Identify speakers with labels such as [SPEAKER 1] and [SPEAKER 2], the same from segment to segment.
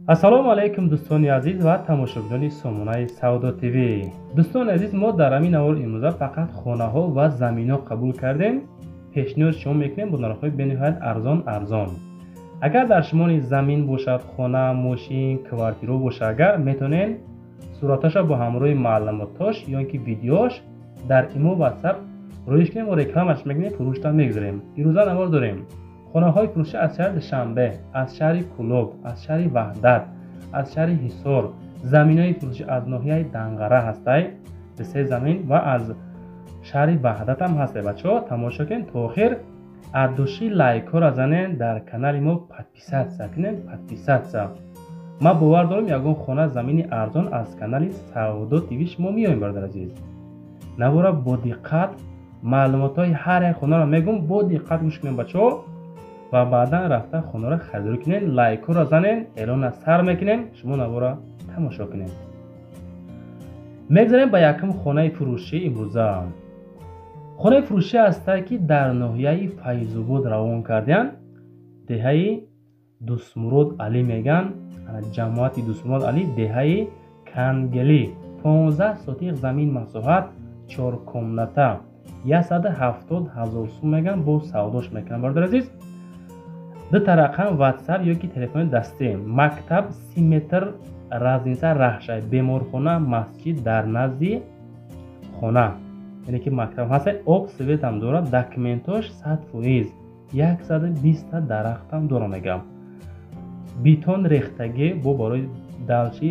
[SPEAKER 1] Ассалому алайкум дӯстони азиз ва тамошобинони сомонаи Савдо ТВ. Дӯстони азиз, мо дар ҳамин навор имрӯза фақат хонаҳо ва заминҳо қабул кардем. Пешниҳод шумо мекунем бо нархҳои бениҳоят арзон арзон. Агар дар шумо низ замин бошад, хона, мошин, квартира бошад, агар метавонед сураташа бо ҳамроҳи маълумотош ё ин ки видеош дар имо WhatsApp рӯиш кунем ва рекламаш мекунем, фурӯшта мегузорем. Имрӯза навор дорем. Хонаҳои фурӯшӣ аз шаҳри Душанбе, аз шаҳри Кӯлоб, аз шаҳри Ваҳдат, аз шаҳри Ҳисор, заминҳои фурӯшӣ аз ноҳияи Данғара ҳастай, се замин ва аз шаҳри Ваҳдат ҳам ҳастай. Бачаҳо тамошо кунед то охир, аз души лайкҳоро занед, дар канали мо подписаться кунед, подписаться. Ман бовар дорам ягон хона замини арзон аз канали Савдо ТВ шумо меоем, бародар азиз. Навора бо диққат маълумотҳои ҳар як хонаро мегӯм, бо диққат гӯш кунед бачаҳо ва баъдан рафта хонаро харидорӣ кунед, лайкҳоро занед, эълонро сар мекунем, шумо навора тамошо кунед. Мегзарем ба якум хонаи фурӯшӣ имрӯза. Хонаи фурӯшӣ ҳастае ки дар ноҳияи Файзобод равон кардиянд, деҳаи Дӯстмурод Алӣ мегӯянд, ҷамоати Дӯстмурод Алӣ, деҳаи Кангелӣ, 15 сотиқ замин масоҳат, 4 комната, 170 000 сум мегӯянд, бо савдош мекунанд. Бародар азиз, ду рақам WhatsApp ё ки телефони дастӣ, мактаб 30 метр разница раҳшай, беморхона, масҷид дар назди хона, яъне ки мактаб ҳаст, об свет ҳам дорад, документош 100%, 120 дарахт ҳам дорад мегӯям. Бетон рехтагӣ бо барои далчи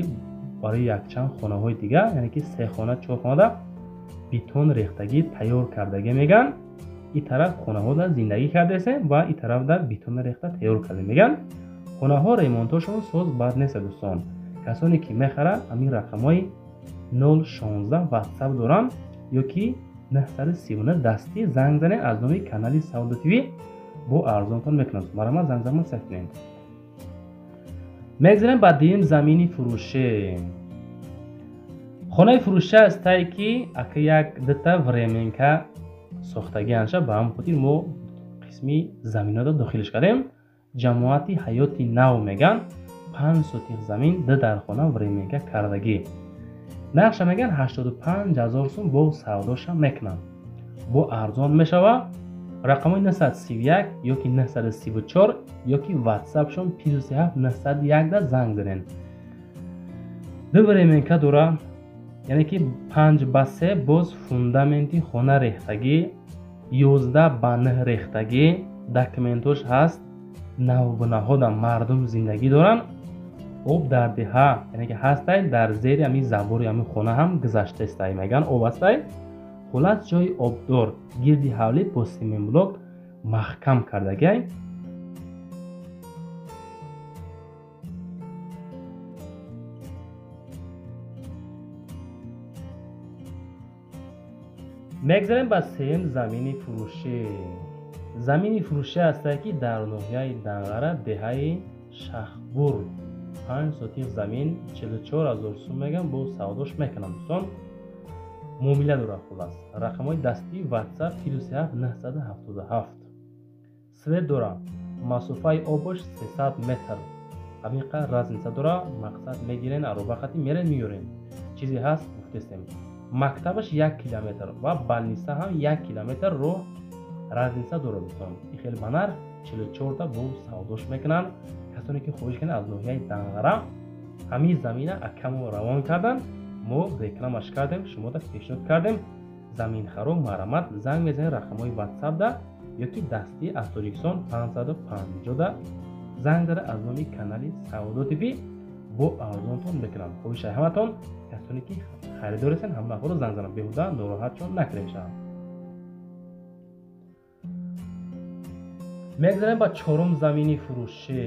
[SPEAKER 1] барои якчанд хонаҳои дигар, яъне ки 3 хона 4 хонада бетон рехтагӣ тайёр кардагӣ мегӯянд. Ин тараф хонаҳода зиндагӣ кардаесем ва ин тарафда бетон рехта тайёр карда мегӯянд. Хонаҳо ремонтошон соз бад нест дӯстон. Касоне ки мехаранд ҳамин рақамҳои 016 WhatsApp доранд ё ки 939 дастӣ занг занед, аз номи канали Савдо ТВ бо арзонтон мекунанд. Марҳамат занг зама сабт кунед. Мегзарем ба дуюм замини фурӯшӣ. Хонаи фурӯшӣ ҳастае ки ака як дута временка сохтагианша, ба ҳамин хотир мо қисми заминҳоро дохилш кардем. Ҷамоати Ҳаёти Нав мегӯянд, 5 сотиқ замин, 2 дархона временка кардагӣ. Нархша мегӯянд 85 000 сум, бо савдоша мекунанд. Бо арзон мешавад. Рақамҳои 931 ё ки 934 ё ки WhatsApp-шон +7 901 занг занед. Ду временка дора, яъне ки 5 ба 3 боз фундаменти хона рехтагӣ, 11 ба 9 рехтагӣ, документош ҳаст, навбунаҳода мардум зиндагӣ доранд. Об дар деҳа, яъне ки ҳастай, дар зери ҳамин забори ҳамин хона ҳам гузаштаистай мегӯянд, об ҳастай. Хулас ҷои обдор, гирди ҳавлӣ бо семенблок маҳкам кардагиай. Мегзарем ба сеюм замини фурӯшӣ. Замини фурӯшӣ ҳастае ки дар ноҳияи Данғара, деҳаи Шахбур, 5 сотиқ замин, 44 000 сум мегӯям, бо савдош мекунанд дӯстон. Муомила дорад хулас. Рақамҳои дастӣ WhatsApp +7 977. Свет дорад. Масофаи обош 300 метр. Ҳамин қадр разница дорад. Мақсад мегирен, ароба қати мерен меёрен. Чизе ҳаст гуфтестем. Мактабаш 1 километр ва больница ҳам 1 километр роҳ разница дорад дӯстон. Ин хеле ба нарх 44-та бо савдош мекунанд. Касоне ки хоҳиш кунанд аз ноҳияи Данғара ҳамин замина акамо равон карданд, мо рекламаш кардем, шумода пешниҳод кардем. Заминхаро марҳамат занг мезанед рақамҳои WhatsApp-да ё ки дастӣ аз Тоҷикистон 550-да занг зада аз номи канали Савдо ТВ бо арзонтон мекунанд. Хоҳиши ҳаматон касоне ки харидор ҳастанд ҳамаҳоро занг зананд, беҳуда нороҳатшон накунед. Мегзарем ба чорум замини фурӯшӣ.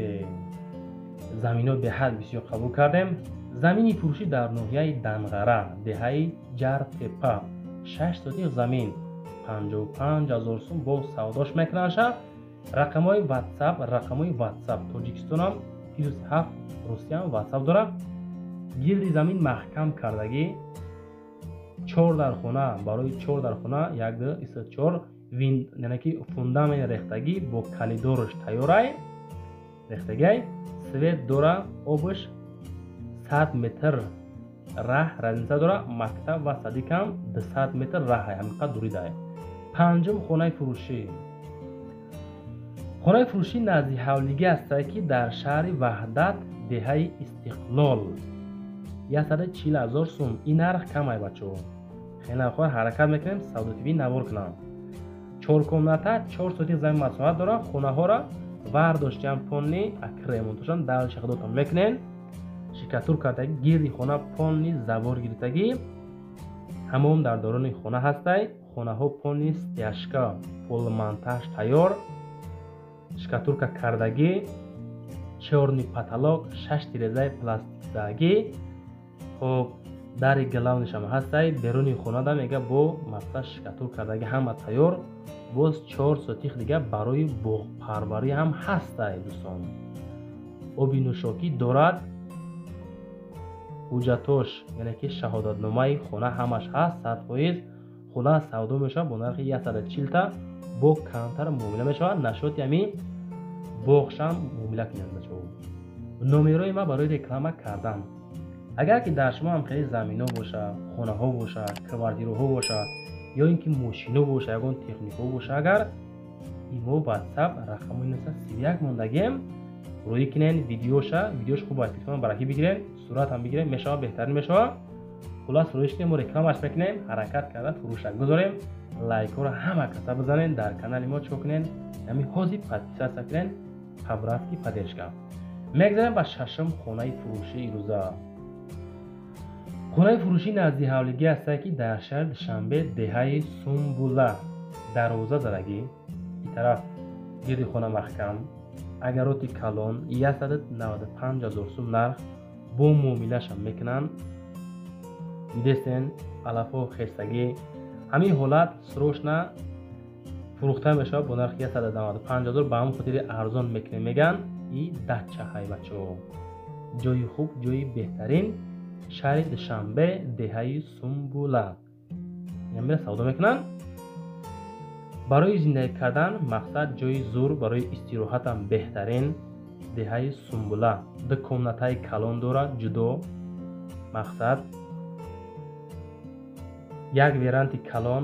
[SPEAKER 1] Заминҳо беҳад бисёр қабул кардем. Замини фурӯшӣ дар ноҳияи Данғара, деҳаи Ҷартепа, 6 сотиқ замин, 55 000 сум бо савдош мекунанд. Рақамҳои WhatsApp, рақамҳои WhatsApp Тоҷикистонам +7 Русиям WhatsApp дорад. Гирди замин маҳкам кардагӣ, 4 дархона, барои 4 дархона 1 2 3 4 вин, яъне ки фундамент рехтагӣ бо калидорш тайёрай рехтагиай. Свет дора, обш 100 метр раҳ разница дора, мактаб ва садик ам 200 метр раҳ, ҳамиқадр дурӣ дае. Панҷум хонаи фурӯшӣ. Хонаи фурӯшӣ назди ҳавлигӣ ҳастае, ки дар шаҳри Ваҳдат, деҳаи Истиқлол, 140 000 сум. Ин нарх камай, бачаҳо, хеле нахоҳ ҳаракат мекунем Савдо ТВ навор кунам. Чор комната, 4 сотих замин масоҳат дорад. Хонаҳоро вардоштиам, полный ремонтошон дальше худотон мекунен. Штукатур кардаги, гирди хона полный забор гирифтагӣ, ҳамом дар дорони хона ҳастай. Хонаҳо полный стяжка, полмонтаж тайёр, штукатурка кардагӣ, чёрный потолок, шаш тирезаи пластикдагӣ. Хоб, дари главный шам ҳастай. Беруни хонада мега бо мақсад штукатур кардагӣ, ҳама тайёр. Боз 4 сотих дига барои боғпарварӣ ҳам ҳастай, дӯстон. Оби нӯшокӣ дорад. Ҳуҷҷатош, яъне ки шаҳодатномаи хона, ҳамаш ҳаст, 100%. Хона савдо мешавад бо нархи 140-та, бо камтар муомила мешавад. Нашоти ҳами боғшам муомила кунед, бачаҳо. Номерои ма барои реклама кардан. Агар ки дар шумо ҳам хеле замино боша, хонаҳо боша, квартираҳо боша ё ин ки мошино боша, ягон техникаҳо боша, агар имо, Ватсап рақамои 931 мондагем, рӯӣ кунен видеоша. Видеош хуб аст, телефон баракӣ бигирен, суратам бигирен, мешава, беҳтарин мешава. Хулас, рӯиш кунем, мо рекламаш мекунем, ҳаракат карда фурӯша гузорем. Лайкҳоро ҳама каса бизанен, дар канали мо чико кунен, ҳами ҳозир подписаться кунен, по-братски поддержка. Мегзарем ба шашум хонаи фурӯшии ирӯза. Хонаи фурӯшӣ назди ҳавлигӣ ҳастае, ки дар шаҳри Душанбе, деҳаи Сумбула, дарвоза задагӣ, ин тараф гирди хона маҳкам, огород и калон. 195 000 сум нарх, бо муомилашам мекунанд. Дидестен, алафҳо хестагӣ. Ҳамин ҳолат срочно фурӯхта мешавад бо нархи 195 000. Ба ҳамон хотири арзон мекунем, мегӯянд. И дача ҳай, бачаҳо, ҷои хуб, ҷои беҳтарин, шаҳри Душанбе, деҳаи Сумбула. Мера савдо мекунанд барои зиндагӣ кардан, мақсад ҷои зур, барои истироҳатам беҳтарин. Деҳаи Сумбула, ду комнатаи калон дорад ҷудо, мақсад як веранди калон,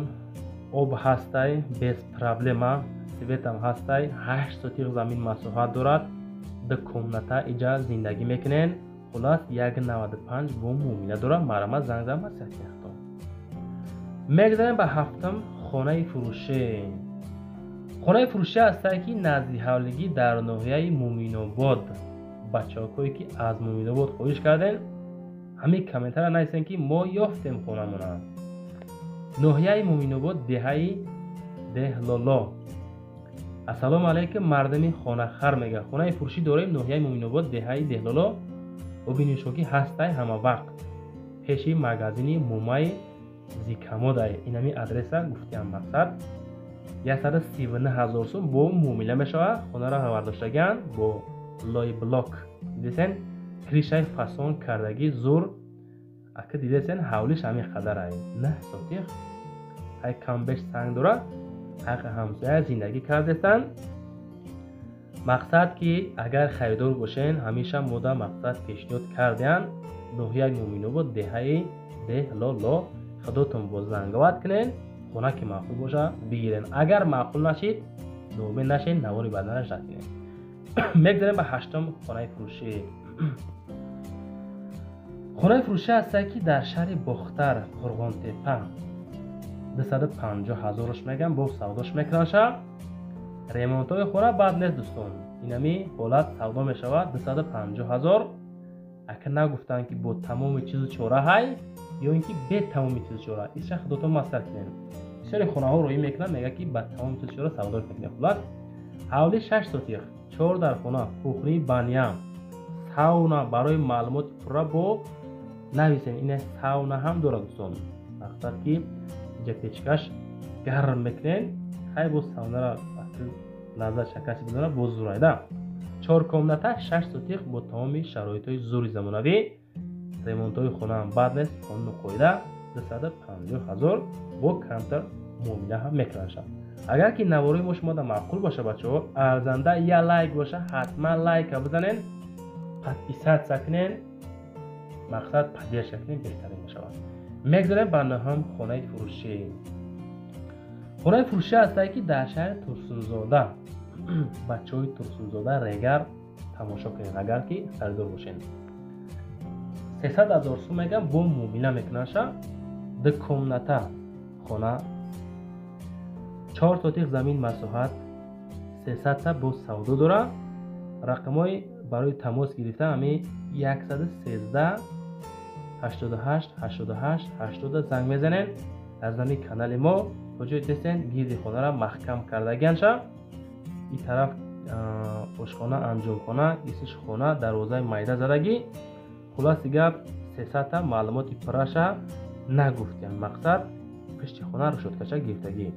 [SPEAKER 1] об ҳастай без проблема, свет ам ҳастай, 8 сотих замин масоҳат дорад, ду комната, иҷа зиндагӣ мекунен. Хулас, 1,95 бо муомила дорад. Марҳамат, занг зан, маслиҳат кунед. Мегзарем ба ҳафтум хонаи фурӯшӣ. Хонаи фурӯшӣ ҳастае, ки назди ҳавлигӣ, дар ноҳияи Муминобод. Бачаҳое ки аз Муминобод хоҳиш кардем, ҳамин комментария нависем, ки мо ёфтем хонамона. Ноҳияи Муминобод, деҳаи Деҳлоло. Ассалому алайкум, мардуми хонахар, мега. Хонаи фурӯшӣ дорем, ноҳияи Муминобод, деҳаи Деҳлоло, оби нӯшокӣ ҳастай ҳама вақт, пеши магазини Мумаи Зикамодай. Инами адреса гуфтиам. Мақсад 139 000 сум, бо муомила мешавад. Хонаро бардоштагианд бо лойблок, дидесен, крыша и фасон кардагӣ, зур. Ака, дидесен, ҳавлиш ҳамин қадарай, 9 сотих ҳай, камбеш санг дорад. Ҳаққи ҳамсоя зиндагӣ кардестанд. Мақсад ки агар харидор бошен, ҳамеша мода мақсад пешниҳод кардианд. Ноҳияи Муминобод, деҳаи Деҳлоло. Худотон бо занговат кунен, хона ки маъқул боша, бигирен. Агар маъқул нашид, ноумед нашед, навори баъданаш рад кунед. Мегзарем ба ҳаштум хонаи фурӯшӣ. Хонаи фурӯшӣ ҳастае, ки дар шаҳри Бохтар, Қурғонтепа, 250 ҳазорш мегам, бо савдош мекунаша. Ремонтҳои хона бад нест, дӯстон. Инами ҳолат савдо мешавад 250 ҳазор. Ака, нагуфтанд, ки бо тамоми чизу чора ҳай ё ин ки бе тамоми чизу чора, иша худотон маслиҳат кунед. Бисёри хонаҳо роӣ мекунанд, мегӯяд, ки ба тамоми чизу чора савдо мекунед. Хулас, ҳавли 6 сотих, чор дар хона, кухни, баня, сауна. Барои маълумоти пурра бо нависем. Ина сауна ҳам дорад, дӯстон. Мақсад ки иҷа печка ш гарм мекунед. Хай, бо саунара лаззат шакаси бидона, боз зурайда. Чор комната, 6 сотих, бо тамоми шароитҳои зури замонавӣ. Ремонтҳои хонаам бад нест, қонуну қоида. 250 ҳазор, бо камтар муомила ҳам мекунанд. Агар ки наворои мо шумода маъқул боша, бачаҳо, арзанда, я лайк боша, ҳатман лайка бизанен. Подписаться кунен, мақсад поддержка кунен, беҳтарин мешавад. Мегзарем ба нӯҳум хонаи фурӯшӣ. Хонаи фурӯшӣ ҳастае, ки дар шаҳри Турсунзода. Бачаҳои Турсунзода, Регар, тамошо кунед, агар ки харидор бошед. 300 000 сум мегам, бо муомила мекунаша. Ду комната хона, 4 сотих замин масоҳат, 300-та боз савдо дора. Рақамҳои барои тамос гирифтан ҳами 113 88 88 80 занг мезанед. Аз нами канали мо то ҷои дестен гирди хонаро маҳкам кардагианша. И тараф ошхона, анҷомхона, исиш хона, дарвозаи майда задагӣ. Хулоси гап, 300-та маълумоти пурраша нагуфтиян. Мақсад, пишти хона решёткаша гирифтагӣ.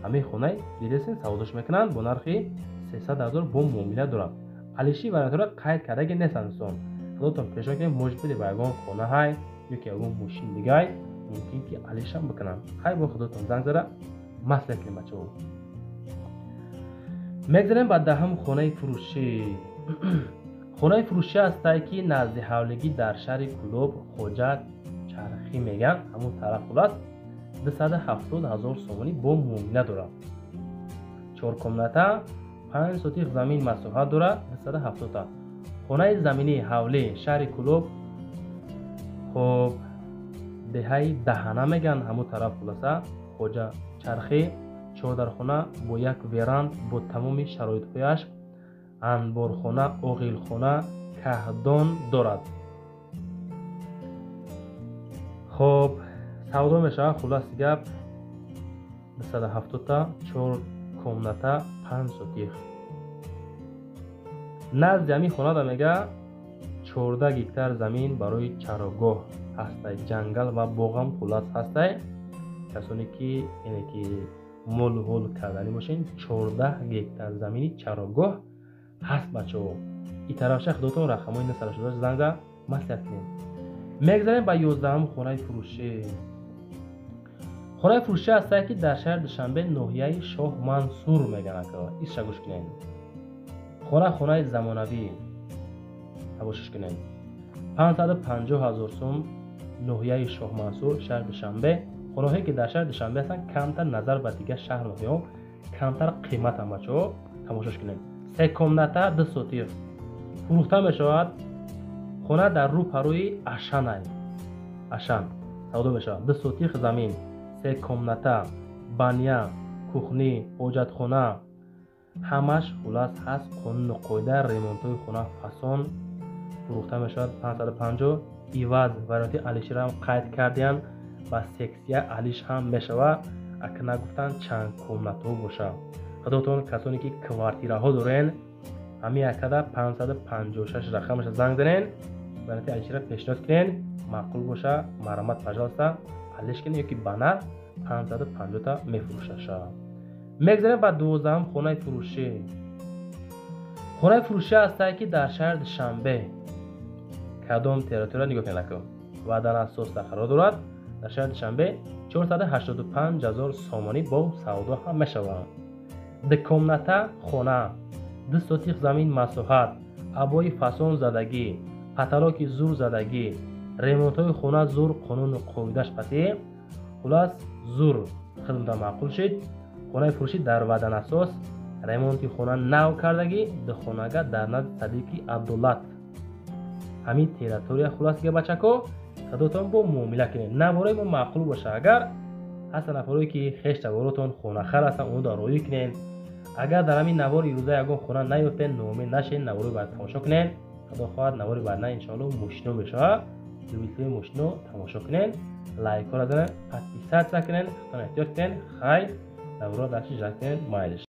[SPEAKER 1] Ҳамин хонаи дидесен, савдош мекунанд бо нархи 300 000, бо муомила дорад. Алиши вариантҳоро қайд кардаги нестанд, дӯстон. Худотон пешон кунед, может быть, ба ягон хона ҳай ё ки ягон мошин дигай мумкин ки алишам бикунанд. Хай, бо худотон занг зада маслиҳат кунем, бачаҳо. Мегзарем ба даҳум хонаи фурӯшӣ. Хонаи фурӯшӣ ҳастае, ки назди ҳавлигӣ дар шаҳри Кӯлоб, Хоҷа Чархӣ мегӯянд, ҳамун тараф. Хулас, 270 000 сомонӣ, бо муомила дорад. Чор комната, 5 сотих замин масоҳат дорад, 270-та. Хонаи заминӣ, ҳавлӣ, шаҳри Кӯлоб, хоб, деҳаи Даҳана мегӯянд, ҳамун тараф. Хулоса, Хоҷа Чархӣ, чордархона бо як веранд, бо тамоми шароитҳояш, анборхона, оғилхона, каҳдон дорад. Хоб, савдо мешавад. Хулоси гап, 270-та, чор комната, 5 сотих. Назди ҳамин хонада мега 14 гектар замин барои чарогоҳ ҳастай, ҷангал ва боғам хулас ҳастай. Касоне ки яъне ки молу ҳол карданӣ бошен, 14 гектар замини чарогоҳ ҳаст, бачаҳо. И тарафша худотон рақамҳои насарашуда занг зад, маслиҳат кунед. Мегзарем ба 11-ум хонаи фурӯшӣ. Хонаи фурӯшӣ ҳастае, ки дар шаҳри Душанбе, ноҳияи Шоҳ Мансур мегӯянд. Исша гӯш кунед. Хона хонаи замонавӣ, тамошош кунед. 550 000 сум, ноҳияи Шоҳмансур, шаҳри Душанбе. Хонаҳое ки дар шаҳри Душанбе ҳастанд, камтар назар ба дигар шаҳр ноҳияҳо камтар қиматанд, бачаҳо. Тамошош кунед. Се комната, 2 сотих фурӯхта мешавад. Хона дар рӯ парои Ашанай, Ашан савдо мешавад. 2 сотих замин, се комната, баня, кухня, ҳоҷатхона, ҳамаш хулас ҳаст. Қонуну қоида, ремонтҳои хона фасон. Фурӯхта мешавад 550. Иваз варианти алишираам қайд кардиянд, ба сексия алиш ҳам мешавад. Ака нагуфтанд чанд комнатҳо бошад. Худотон, касоне ки квартираҳо дорен, ҳамин якада 556 рақамаша занг занен, варианти алишира пешниҳод кунен. Маъқул боша, марҳамат, пожалуйста, алиш кунен ё ки ба нарх 550-та мефурӯшаша. Мегзарем ба 12-ум хонаи фурӯшӣ. Хонаи фурӯшӣ ҳастае, ки дар шаҳри Душанбе, кадом территория, нигоҳ кунед, ака, Ваданасоста қарор дорад. Дар шаҳри Душанбе 485 000 сомонӣ, бо савдо ҳам мешавад. Ду комната хона, 2 сотих замин масоҳат, обои фасон задагӣ, потолоки зур задагӣ, ремонтҳои хона зур, қонуну қоидаш қатъӣ. Хулас, зур хидмата маъқул шид. Хонаи фурӯшӣ дар Ваданасос, ремонти хона нав кардагӣ, духонага, дар назди садики Абдуллат, ҳамин территория. Хуласига, бачако, худотон бо муомила кунед. Навораи мо маъқул боша, агар ҳастан нафарое ки хеш таборотон хонахар ҳастанд, онро роӣ кунед. Агар дар ҳамин навори ирӯза ягон хона наёфтед, ноумед нашед, навори баъд тамошо кунед. Худо хоҳад, навори баъд на, иншоалло, мошино мешавад. Любителои мошино тамошо кунед, лайкҳоро занед, подписаться кунед, худтон эҳтиёт кунед. Хай, наворро дастши жак кунед, майлиш.